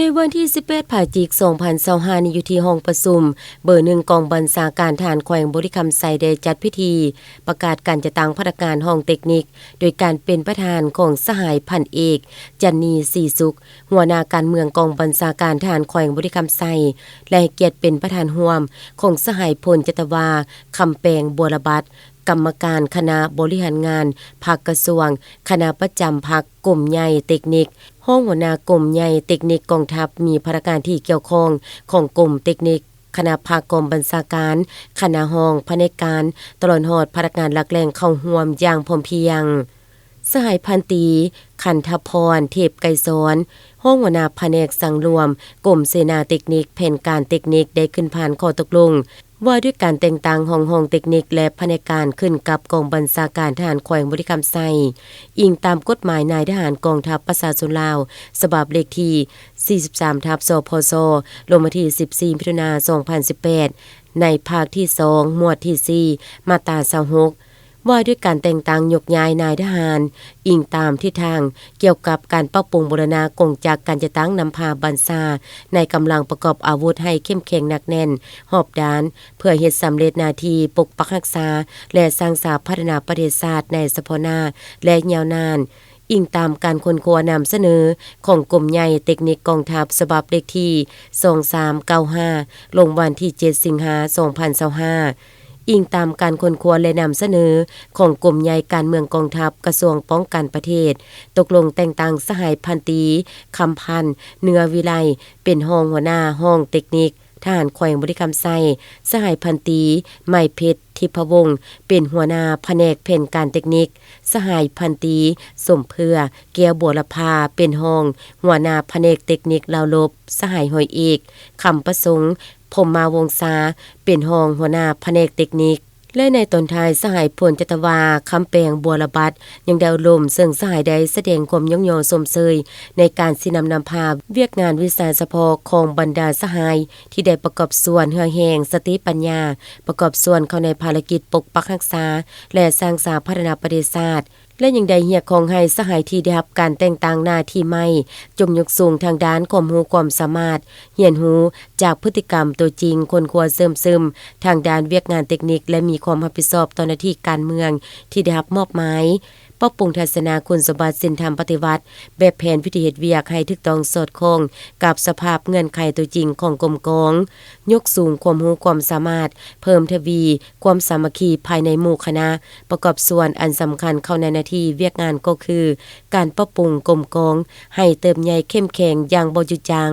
ໃນວັນທີສິບແປດ ພະຈິກ ສອງພັນຊາວຫ້ານີ້ ຢູ່ທີ່ຫ້ອງປະຊຸມເບີໜຶ່ງ ກອງບັນຊາການທະຫານແຂວງບໍລິຄຳໄຊ ໄດ້ຈັດພິທີປະກາດການຈັດຕັ້ງພະນັກງານຫ້ອງເຕັກນິກ ໂດຍການເປັນປະທານຂອງສະຫາຍພັນເອກ ຈັນນີ ສີສຸກ ຫົວໜ້າການເມືອງກອງບັນຊາການທະຫານແຂວງບໍລິຄຳໄຊ ແລະ ໃຫ້ກຽດເປັນປະທານຮ່ວມຂອງສະຫາຍ ພົນຈັດຕະວາ ຄຳແປງ ບົວລະບັດ ກຳມະການຄະນະບໍລິຫານງານພັກກະຊວງ, ຄະນະປະຈຳພັກ, ກົມໃຫຍ່ເຕັກນິກ, ຮອງຫົວໜ້າກົມໃຫຍ່ເຕັກນິກກອງທັບ, ມີພະນັກງານທີ່ກ່ຽວຂ້ອງຂອງກົມເຕັກນິກ, ຄະນະພັກກອງບັນຊາການ, ຄະນະຫ້ອງ, ພະແນກການ, ຕະຫຼອດຮອດພະນັກງານຫຼັກແຫຼ່ງເຂົ້າຮ່ວມຢ່າງພ້ອມພຽງ. ສະຫາຍພັນຕີ ຄັນທະພອນ ເທບໄກສອນ ຮອງຫົວໜ້າພະແນກສັງລວມ ກົມເສນາເຕັກນິກ ແຜນການເຕັກນິກ ໄດ້ຂຶ້ນຜ່ານຂໍ້ຕົກລົງ ວ່າດ້ວຍການແຕ່ງຕັ້ງຮອງຫ້ອງເຕັກນິກ ແລະ ພະແນກການຂຶ້ນກັບກອງບັນຊາການທະຫານແຂວງບໍລິຄຳໄຊ ອີງຕາມກົດໝາຍນາຍທະຫານກອງທັບປະຊາຊົນລາວ ສະບັບເລກທີສີ່ສິບສາມ ທັບ ສພຊ ລົງວັນທີສິບສີ່ ມິຖຸນາ ສອງພັນສິບແປດ ໃນພາກທີສອງ ໝວດທີສີ່ ມາດຕາຊາວຫົກ ວ່າດ້ວຍການແຕ່ງຕັ້ງຍົກຍ້າຍນາຍທະຫານ ອີງຕາມທິດທາງ ກ່ຽວກັບການປັບປຸງບູລະນະກົງຈັກການຈັດຕັ້ງນຳພາບັນຊາ ໃນກຳລັງປະກອບອາວຸດໃຫ້ເຂັ້ມແຂງໜັກແໜ້ນຮອບດ້ານ ເພື່ອເຮັດສຳເລັດໜ້າທີ່ປົກປັກຮັກສາ ແລະ ສ້າງສາພັດທະນາປະເທດຊາດໃນສະເພາະໜ້າ ແລະ ຍາວນານ, ອີງຕາມການຄົ້ນຄວ້ານຳສະເໜີຂອງກົມໃຫຍ່ເຕັກນິກກອງທັບ ສະບັບເລກທີສອງສາມເກົ້າຫ້າ ລົງວັນທີເຈັດ ສິງຫາ ສອງພັນຊາວຫ້າ. ອີງຕາມການຄົ້ນຄວ້າ ແລະ ນຳສະເໜີຂອງກົມໃຫຍ່ການເມືອງກອງທັບ ກະຊວງປ້ອງກັນປະເທດ ຕົກລົງແຕ່ງຕັ້ງສະຫາຍພັນຕີ ຄຳພັນ ເນື້ອວິໄລ ເປັນຮອງຫົວໜ້າຫ້ອງເຕັກນິກທະຫານແຂວງບໍລິຄຳໄຊ, ສະຫາຍພັນຕີ ໄມເພັດ ທິບພະວົງ ເປັນຫົວໜ້າພະແນກແຜນການເຕັກນິກ, ສະຫາຍພັນຕີ ສົມເຜື່ອ ແກ້ວບົວລະພາ ເປັນຮອງຫົວໜ້າພະແນກເຕັກນິກລາວລົບ, ສະຫາຍຮ້ອຍເອກ ຄຳປະສົງ ພົມມາວົງສາ ເປັນຮອງຫົວໜ້າພະແນກເຕັກນິກ ແລະ ໃນຕອນທ້າຍ ສະຫາຍ ພົນຈັດຕະວາ ຄຳແປງ ບົວລະບັດ ຍັງໄດ້ອົບຮົມ ເຊິ່ງສະຫາຍໄດ້ສະແດງຄວາມຍ້ອງຍໍຊົມເຊີຍ ໃນການຊີ້ນຳນຳພາວຽກງານວິຊາສະເພາະຂອງບັນດາສະຫາຍ ທີ່ໄດ້ປະກອບສ່ວນເຫື່ອແຮງສະຕິປັນຍາ ປະກອບສ່ວນເຂົ້າໃນພາລະກິດປົກປັກຮັກສາ ແລະ ສ້າງສາພັດທະນາປະເທດຊາດ ແລະ ຍັງໄດ້ຮຽກຮ້ອງໃຫ້ສະຫາຍທີ່ໄດ້ຮັບການແຕ່ງຕັ້ງໜ້າທີ່ໃໝ່ ຈົ່ງຍົກສູງທາງດ້ານຄວາມຮູ້ຄວາມສາມາດ, ຮຽນຮູ້ຈາກພຶດຕິກຳຕົວຈິງ, ຄົ້ນຄວ້າເສີມຊຶມທາງດ້ານວຽກງານເຕັກນິກ ແລະ ມີຄວາມຮັບຜິດຊອບຕໍ່ໜ້າທີ່ການເມືອງທີ່ໄດ້ຮັບມອບໝາຍ, ປັບປຸງທັດສະນະຄຸນສົມບັດສິນທຳປະຕິວັດ ແບບແຜນວິທີເຮັດວຽກໃຫ້ຖືກຕ້ອງສອດຄ່ອງກັບສະພາບເງື່ອນໄຂຕົວຈິງຂອງກົມກອງ, ຍົກສູງຄວາມຮູ້ຄວາມສາມາດ, ເພີ່ມທະວີຄວາມສາມັກຄີພາຍໃນໝູ່ຄະນະ, ປະກອບສ່ວນອັນສຳຄັນເຂົ້າໃນໜ້າທີ່ວຽກງານກໍຄື ການປັບປຸງກົມກອງໃຫ້ເຕີບໃຫຍ່ເຂັ້ມແຂງຢ່າງບໍ່ຢຸດຢັ້ງ.